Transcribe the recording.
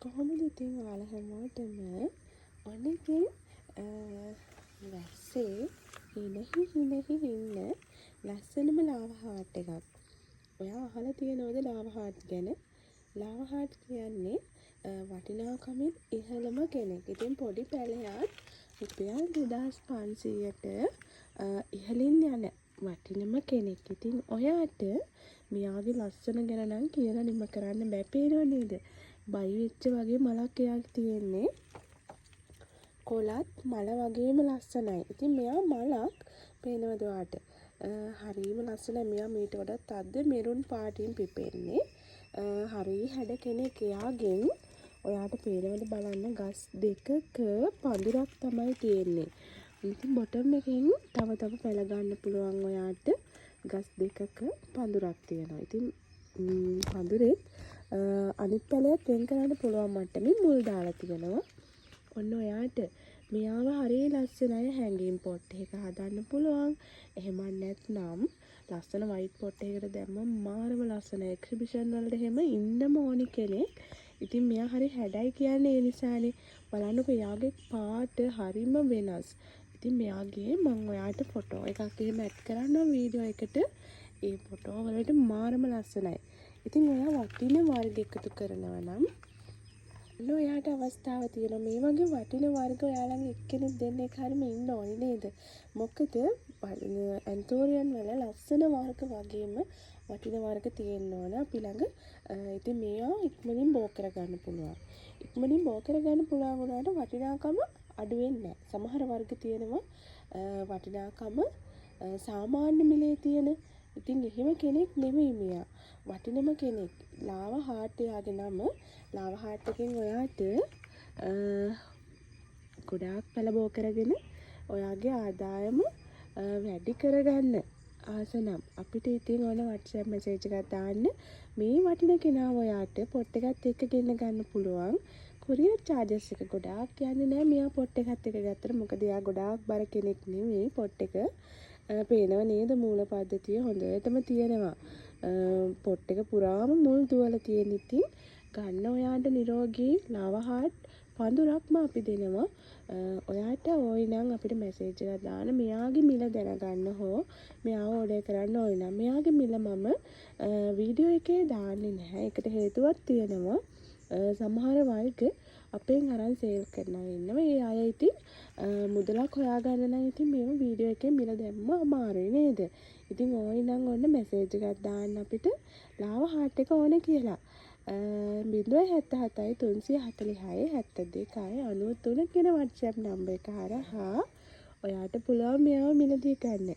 කොහොමද ඉතින් ඔයාලා හැමෝටම? ඔන්න ඉතින් වැස්සේ හිනහි හිනහි ඉන්න ලස්සනම ලාවා හාට් එකක්. ඔයා අහලා තියෙනවද ලාවා හාට් ගැන? ලාවා හාට් කියන්නේ වටිනාකමින් ඉහළම කෙනෙක්. ඉතින් පොඩි පැලයක් රුපියල් 2500ට ඉහළින් යන වටිනම කෙනෙක්. ඉතින් ඔයාට මෙයාගේ ලස්සන ගැන නම් කියලා නිම කරන්න බෑ. පේනව නේද? බයි වෙච්ච වගේ මලක් එයාගේ තියෙන්නේ. කොළත් මල වගේම ලස්සනයි. ඉතින් මෙයා මලක් පේනවද ඔයාට? හරිම ලස්සනයි. මෙයා මීට වඩා තද මෙරුන් පාටින් පිපෙන්නේ. හරි හැඩ කෙනෙක්. එයාගෙන් ඔයාට පේනවද බලන්න, ගස් දෙකක පඳුරක් තමයි තියෙන්නේ. ඉතින් බොටම් එකෙන් තව තව පැල ගන්න පුළුවන් ඔයාට. ගස් දෙකක පඳුරක් තියෙනවා. ඉතින් පඳුරෙත් අනිත් පැලයත් වෙන් කරන්න පුළුවන් මට්ටමින් මුල් දාලා තියෙනවා. ඔන්න ඔයාට මෙයාව හරි ලස්සනයි. හැංගින් පොට් එකක හදන්න පුළුවන්. එහෙමත් නැත්නම් ලස්සන වයිට් පොට් එකකට දැම්මම මාරම ලස්සනයි. එක්සිබිෂන් වලට එහෙම ඉන්නම ඕනි කෙනෙක්. ඉතින් මෙයා හරි හැඩයි කියන්නේ ඒ නිසානේ. බලන්නකෝ, එයාගේ පාට හරිම වෙනස්. ඉතින් මෙයාගේ මං ඔයාට ෆොටෝ එකක් එහෙම ඇඩ් කරන්නම් වීඩියෝ එකට. ඒ ෆොටෝ වලට මාරම ලස්සනයි. ඉතින් ඔයා වටින වර්ග එකතු කරනවා නම් ඔන්න ඔයාට අවස්ථාව තියෙනවා. මේ වගේ වටින වර්ග ඔයා ළඟ එක්කෙනෙක් දෙන්නෙක් හරිම ඉන්න ඕනේ නේද? මොකද ඇන්තෝරියම් වල ලස්සන වර්ග වගේම වටින වර්ග තියෙන්න ඕන අපි ළඟ. ඉතින් මේවා ඉක්මනින් බෝ කරගන්න පුළුවන්. ඉක්මනින් බෝ කරගන්න පුළුවන් වුණාට වටිනාකම අඩු වෙන්නේ නෑ. සමහර වර්ග තියෙනවා වටිනාකම සාමාන්‍ය මිලේ තියෙන. ඉතින් එහෙම කෙනෙක් නෙමෙයි මෙයා. වටිනම කෙනෙක්. ලාවා හාට් එයාගේ නම. ලාවා හාට් එකෙන් ඔයාට ගොඩාක් පැල බෝ කරගෙන ඔයාගේ ආදායම වැඩි කරගන්න ආස නම් අපිට ඉතින් ඕන WhatsApp message එකක් දාන්න. මේ වටින කෙනාව ඔයාට පොට් එකත් එක්ක ගෙන්න ගන්න පුළුවන්. කුරියර් චාර්ජස් එක ගොඩාක් යන්නේ නෑ මෙයා පොට් එකත් එක්ක ගත්තට. මොකද එයා ගොඩාක් බර කෙනෙක් නෙමෙයි පොට් එක. පේනව නේද, මූල පද්ධතිය හොඳටම තියෙනවා. පොට් එක පුරාම මුල් දුවලා තියෙන. ඉතින් ගන්න ඔයාට නිරෝගී ලාවා හාට් පඳුරක්ම අපි දෙනවා. ඔයාට ඕනි නම් අපිට මැසේජ් එකක් දාන්න මෙයාගේ මිල දැනගන්න හෝ මෙයාව ඕඩර් කරන්න ඕනි නම්. මෙයාගේ මිල මම වීඩියෝ එකේ දාන්නේ නැහැ. ඒකට හේතුවක් තියෙනවා. සමහර වර්ග අපෙන් අරන් සේල් කරන අය ඉන්නවා. ඒ අය ඉතින් මුදලක් හොයාගන්න නම් ඉතින් මේව වීඩියෝ එකේ මිල දැම්ම අමාරුයි නේද? ඉතින් ඕනි නම් ඔන්න මැසේජ් එකක් දාන්න අපිට ලාවා හාට් එක ඕනේ කියලා. 077 346 72 93 කියන WhatsApp number එක හරහා ඔයාට පුළුවන් මෙයාව මිලදී ගන්න.